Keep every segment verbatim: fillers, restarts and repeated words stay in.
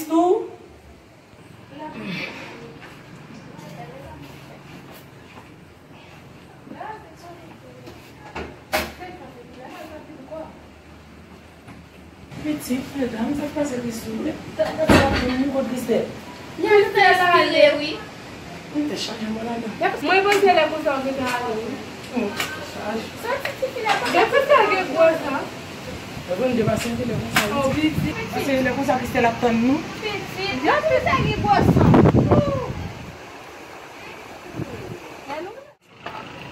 Tou. Pitit, medam, sa k pase Kristou? Gad sa, moun kot Kristèl. Kristèl ale, wi. Mwen te chaje mwen ladan. Mwen panse lè konsa ou gentan ale, wi. Sa ti tifi la pa. Gad sa gen gwo sa. Mwen konn depase anpil lè konsa, wi. Oh, pitit. Pase lè konsa Kristèl ap tann nou. Pitit, gad sa gen gwo san.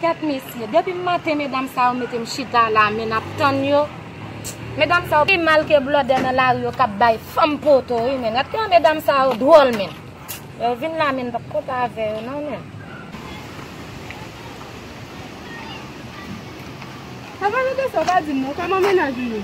Kèt mesye, depi maten medam sa yo mete m chita la, men n ap tann yo. Medam sa yo pi mal ke blòdè nan lari yo k ap bay fanm poto, wi, men. Gad kòman medam sa yo dwòl, men. Yo vin la, men, m p ap kontan avè yo, non, men. Papa, gade sa, w pa di m, non, kòman mennaj ou ye?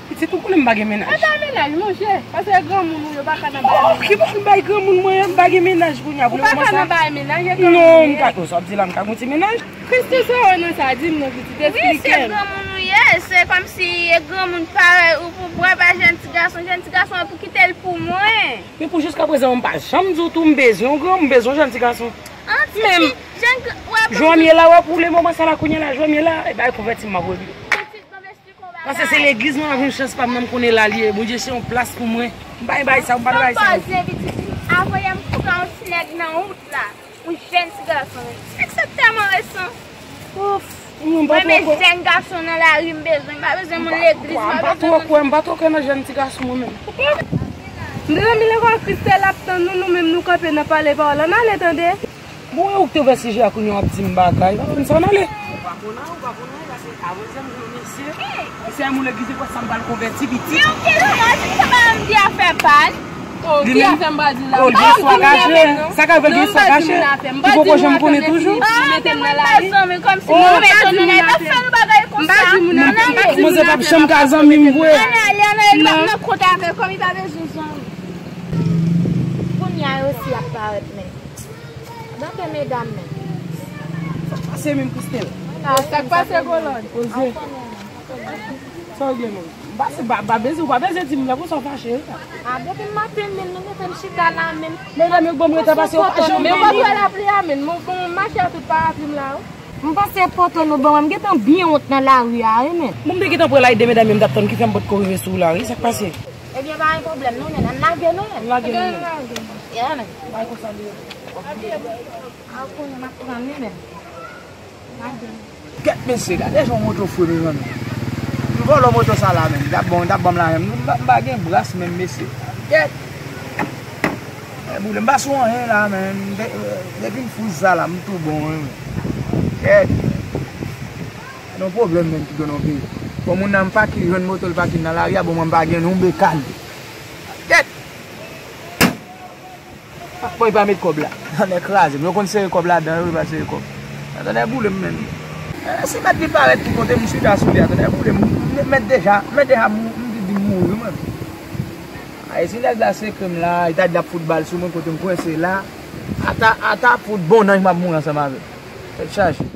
Pitit, ou konnen m pa gen mennaj. Mwen pa mennaj, monchè. Paske granmoun ou yo pa ka nan bay mennaj. Oh, ki bò m bay granmoun mwen an, m pa gen mennaj kounye a. Ou pa ka nan bay mennaj, e granmoun ou ye. Non, m ka, oh, sa w ap di la, m ka gon ti mennaj. Kristèl, sa w wè nan sa, di m non, pitit, eksplike m. Wi, se granmoun ou ye. Se kòmsi e granmoun parèy ou pou mwen, pa jèn ti gason. Jèn ti gason an pou kite l pou mwen. Men pou jiskaprezan, m pa janm di w tou, m bezwen yon granmoun, m bezwen yon jèn ti gason. Menm, jèn, w ap jwè m ye la, w ap woule moman sa la kounye a la, jwè m ye la, e bay konvèti m ap regle. Pitit, ban m Paske se legliz mwen ap jwenn chans pa m nan, m konnen la l ye. Bondye se yon plas pou mwen. M pa gen bagay sa yo, m pa gen bagay sa yo. Sa m pa zen pitit, avan yè m fouke yon ti nèg nan wout la. Yon jèn ti gason. Nèg sa tèlman resan. Ouf, mwen pa tro kwè. Mwen men jèn gason nan lari m bezwen. M pa bezwen moun legliz, m pa bezwen moun. M pa tro kwè, m pa tro kwè nan jèn ti gason mwen menm. Mezanmi, lekòl Kristèl ap tann nou, nou menm nou kanpe nan pale pawòl. Ann ale tande. Bon, e ou ki te ouvè sijè a, kounye a w ap di m bagay. Pa fè m sa, ann ale. Ou pa konn anyen, ou pa konn anyen, paske avan jèn moun mesye, mesye a moun legliz, e kwè sa m pral konvèti pitit. Men ou gen laj, sa pa m di afè pa l. Oh, ki afè m pa di la? Oh, l gen istwa kache. Sa ka fè l gen istwa kache. Li poko janm konnen toujou. Ah, men mwen pa zanmi, kòmsi nou mete nou nan afè nou bagay konsa. Ann ale. Manzè p ap janm ka zanmi m vre. Ann ale, ann ale, li p ap nan kont avè kòm li pa bezwen zanmi. Kounye a yo si ap parèt menm. Gade medam men. Sa k pase menm, Kristèl? Sa k pase, Kolòn? Poze. Sa w gen menm? M pase, pa, pa bezwen, ou pa bezwen di m lè konsa w fache, wi. A, depi maten menm, nou mete m chita la menm. Medam yo ban m reta pase, yo pa janm vini. Men w pa t wè lapli a menm, mwen bon, m mache a tout parapli m la, wi. M panse poto nou ban mwen, m gentan byen wont nan lari a, wi, men. Bon, m te gentan pran lari de medam yo, m t ap tann ki fè m potko rive sou ou la, wi, sa k pase? Ebyen, pa gen pwoblèm, non, men, ann lage, non, men. Ann lage, non, men. Yeah, men. Bay konsa li ye. A, kounye a m ap pran li, men. Lage. Kèt, mesye, gade jan moto fre, mezanmi. M vòlò moto sa la, men. Li t ap bon, li t ap ban m la, men. M pa, m pa gen bras, menm, mesye. Kèt. E boule, m pa sou anyen la, men. De-, depi m fous sa la, m tou bon, wi, men. Kèt. Nan pwoblèm menm ki gen nan peyi. Bon, moun nan m pake, jwenn moto l pake nan lari a, bon, mwen m pa gen yon bekal. Tèt! Bon, li pa met kòb la. Nèg kraze m. Yo konn sere kòb ladan, yo pa sere kòb. Tande boule m menm. Eh, si mèt li parèt ki kote m chita sou li a, tande boule m. Mèt deja, mèt deja mou-, m di di mouri, mwen. Ay, si nèg la sere m la, li ta di l ap fout bal sou mwen kote m kwense la. Ata, ata fout bon nanj m ap mouri ansanm avè l. Tèt chaje.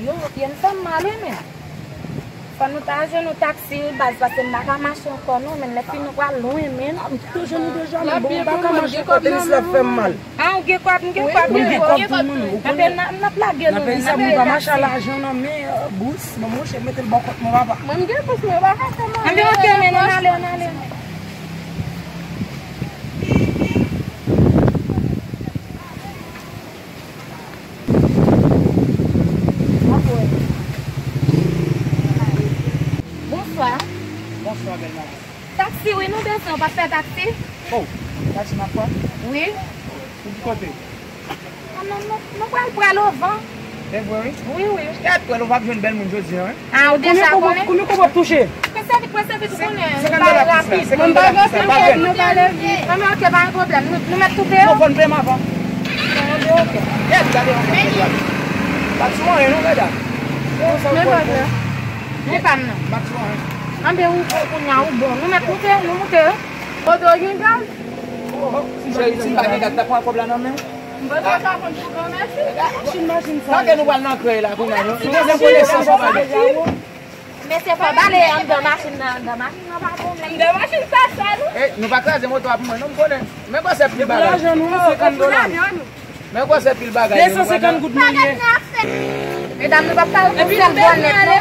Yo, pye m fè m mal, wi, men. Fò nou ta jwenn yon taksi, wi, baz, paske m pa ka mache ankò, non, men lè fini nou pral lwen, men. A, m te jwenn ou deja, men bon, m pa ka mache ankò, tenis la ap fè m mal. A, ou gen kòb, m gen kòb, m gen kòb. Ou gen kòb tou, men, ou konnen. N ap lage nou, n ap lage nou. Nan peyi sa, moun pa mache a lajan nan men, euh, bous, men monchè, mete l bò kòt mwen, papa. Mwen, m gen bous, men yo pa ka fè m anyen. Anben, oke, men, ann ale, ann ale. Bonswa. Bonswa, bèl madanm. Taksi, wi, nou bezwen, ou pa fè taksi? Oh, taksi n ap pran? Wi. Pou ki kote? Ah, non, non, nou pral pral ovan. Se vre, wi? Wi, wi. Kèt, pral ovan, w ap jwenn bèl moun jodi a, wi. Ah, ou deja konnen? Konbyen kòb w ap touche? Prese vit, prese vit, ou konnen. Senkant dola plis la, senkant dola plis la, pa vre. Mwen pa gen pwoblèm, nou pale vit. Anben, oke, pa gen pwoblèm. Nou, nou mèt touche yo? Non, fò n peye m avan. Anben, oke. Kèt, gade yon kèt, gade. Pa t sou anyen, non, medam. Men pa vre. Li pa m, non. Pa t sou anyen. Anben, ou, ou, kounye a, ou bon. Nou mèt moute, nou moute. Kote w gen gaz? Oh, oh, si m pa gen gaz, m ta pran kòb la nan men w. M pa ta konn pou granmèsi. Machin, machin sa. Sa ke nou pral nan krèy la, kounye a, non? Nou bezwen konesans anpil. Mesye, fò bale anndan machin nan, anndan machin nan pa konnen. Anndan machin sa sèl ou? Ey, nou pa kraze moto a pou mwen, non, m konnen. Men gwosè pil bagay. Lajan nou, senkant dola. Men gwosè pil bagay. De san senkant goud mwen ye. Medam, nou p ap ka yon sèl bònèt, non.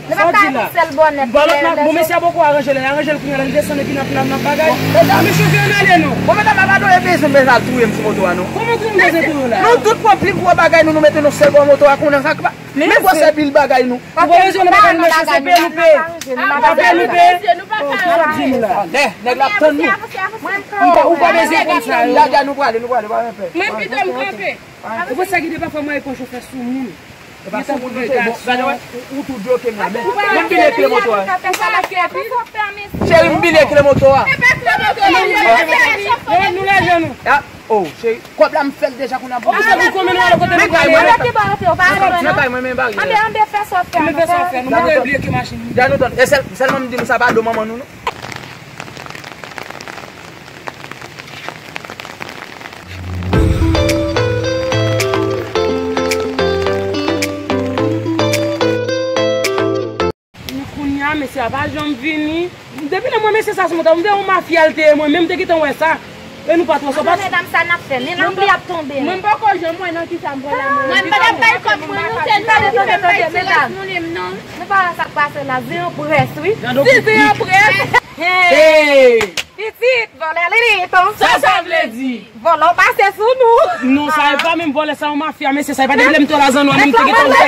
Nou p ap ka yon sèl bònèt. Bon, mesye a poko aranje l, aranje l kounye a, l desann epi n ap, n ap, n ap bagay. Medam, mesye, fè n ale, non. Bon, medam, pa dwe bezwen bezwen al touye m sou moto a, non. Kòman touye m bezwen touye w la? Nou tout pran plim pou bagay nou, nou mete nou sèl bò moto a, konnen sa k pa. Men gwosè pil bagay nou. Ou pa bezwen nan bagay nou, se peye nou peye. Ou pa peye nou peye. Sa m ap di nou la. Nèg la ap tann nou. Ou pa, ou pa bezwen konn sa yo. Jaja, nou prale, nou prale, pa gen pè. Mwen pito m kanpe. Ou konn sa ki de pafwa mwen e kon chofè sou moun. E pa sou moun nou se bon. Gade wè, ou, ou tou bloke m la. Men, men m bile kle moto a. Cheri, m bile kle moto a. Nou lajan nou. Oh, cheri, kòb la m fè l deja kounye a pou ou. Ou konbyen nou ale kote nou prale? Men kay mwen, men kay mwen, men bari. Anbe, anbe, fè sa w fè. Anbe, fè sa w fè. Nou mande bliye ke machin. Jan nou tann. E sèl, sèlman m di nou sa pa do manman nou, non. Kounye a, mesye a pa janm vini. Depi lè mwen mesye sa sou moto, m te yon mafya l te ye mwen, men m te gentan wè sa. E nou pa twò sa, pa. Medam, sa n ap fè? Men lanpli ap tonbe. Mwen m poko janm wè nan kisa m pral la, mwen. Mwen m pa t ap bay kòb mwen, non, se nou menm ki fè m bay ti rès moulen m, non. Nou pa wè sa k pase la, zen an près, wi. Si zen an près. Hey! Pitit, vòlè li di, ton. Sa sa vle di? Vòlè w pase sou nou. Non, sa e pa menm vòlè, sa yon mafya, mesye, sa e pa depi lè m te la zanno a, menm te gentan wè.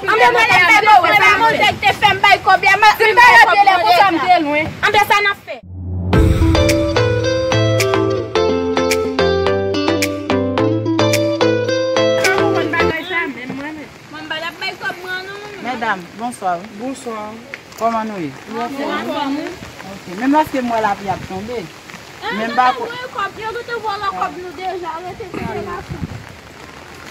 Anbe nou te fè nou wè sa. Monte te fè m bay kòb ya, m te lè konsa m te lwen. Anbe sa n ap fè. Mwen m pa t ap bay kòb mwen non. Medam, bonswa wi. Bonswa. Kòman nou ye? Nou anfòm wi. Ok. Menm lòske m wè lapli ap tonbe. Men m pa ko- Mwen kòb, yo gentan vòlò kòb nou deja, rete tande mason.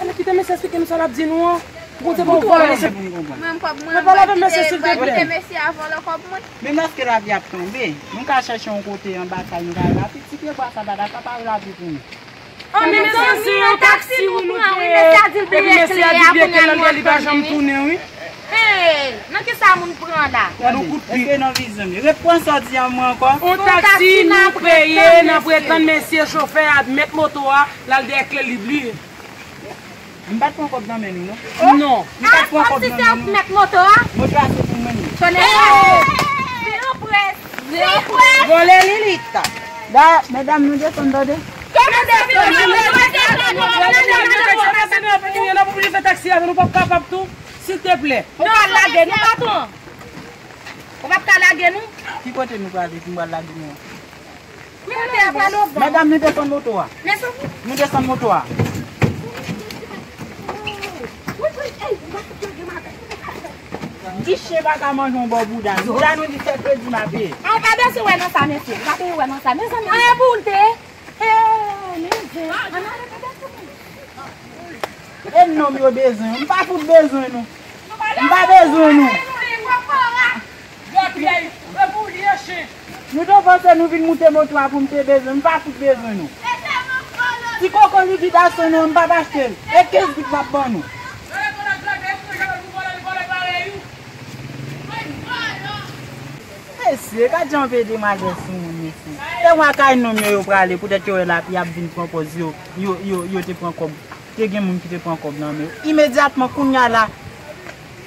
Ale kite mesye esplike nou sa l ap di nou an. Ou konn se pa yon vòlò mesye pou m konprann. Mwen kòb mwen. Mwen pale avè mesye silvouplè. Kite mesye a vòlò kòb mwen. Menm lòske lapli ap tonbe, nou ka chèche yon kote anba kay nou ka rache ti pye bwa sa dada sa pa yon lapli pou nou. Oh, men mezanmi, se yon taksi wi nou peye. Epi mesye a di bliye kle l, li pa janm tounen wi. Hey, nan kisa moun pran la? Gade yon kout pye. Èske nan vizyon m ye? Reprann sa w di an mwen ankò. Yon taksi nou peye, n ap retann mesye chofè a met moto a, l al dèyè kle l, li bliye. M pa t pran kòb nan men nou non. Non. M pa t pran kòb nan men nou. Kòmsi se ou k mèt moto a? Moto a se pou mwen li ye. Konnen. Hey! Vin an près. Vòlè Lilita. Da, medam, nou desann tande. Kòman desann? N ap oblije fè taksi avè nou, pa kapab tou, silteplè. Ou pral lage nou, patwon? Ou p ap ka lage nou? Ki kote nou prale pou m pral lage nou an? Medam, nou desann moto a. Nou desann moto a. Di chen pa ka manje yon bò bouda. Bouda nou di sèt kredi m a peye. A, ou pa bezwen wè nan sa, mesye. Ou pa bezwen wè nan sa. Mezanmi, anyen pou l te. Hey, mezanmi. E nonm yo bezwen. M pa fout bezwen nou. M pa bezwen nou. Nou te panse nou vin moute moto a pou m te bezwen, m pa fout bezwen nou. Ti koko likidasyon nou an, m p ap achte l. E kenz goud m ap ban nou. Mesye, gad jan w peye demwazèl sou moun, mesye. E mwa kay nonm yo, yo prale, poutèt yo wè lapli ap vin pran pòz yo, yo, yo, yo te pran kòb. Te gen moun ki te pran kòb nan men yo. Imedyatman, kounye a la,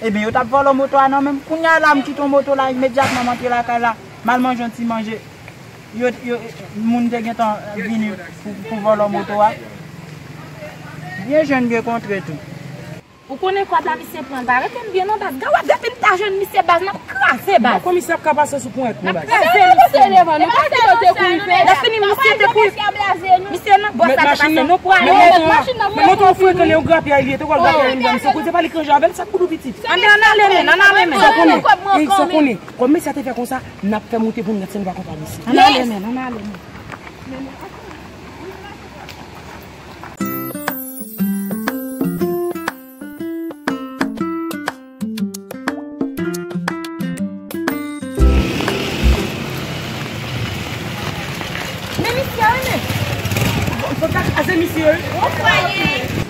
ebyen, yo t ap vòlò moto a nan men m. Kounye a la, m kite yon moto la, imedyatman, m antre lakay la, m al manje yon ti manje. Yo, yo, moun te gentan vini pou, pou vòlò moto a. Byen jwenn, byen kontre tou. Ou konnen kòb la misye pran, pa rete m byen non baz. Gawad, depi n ta jwenn misye baz, n ap kraze baz. Komisè ap ka pase sou ponyèt nou baz. N ap kraze misye. Lè fini misye te kouri. Misye nan bòs la te pase, nou pwale. Met machin nan, met moto an frekan, li yon grapyay li ye, te kwè l grapyay li, misye kouri, se pa li k ranje avè l, sa k pou nou pitit. Ann ale men, ann ale men. Sa w konnen, sa w konnen. Kòm mesye a te fè konsa, n ap fè moute pou n gad si n pa konprann isi. Ann ale men, ann ale men. Men misye wi men. Fò ta kraze misye wi. Bon fwaye.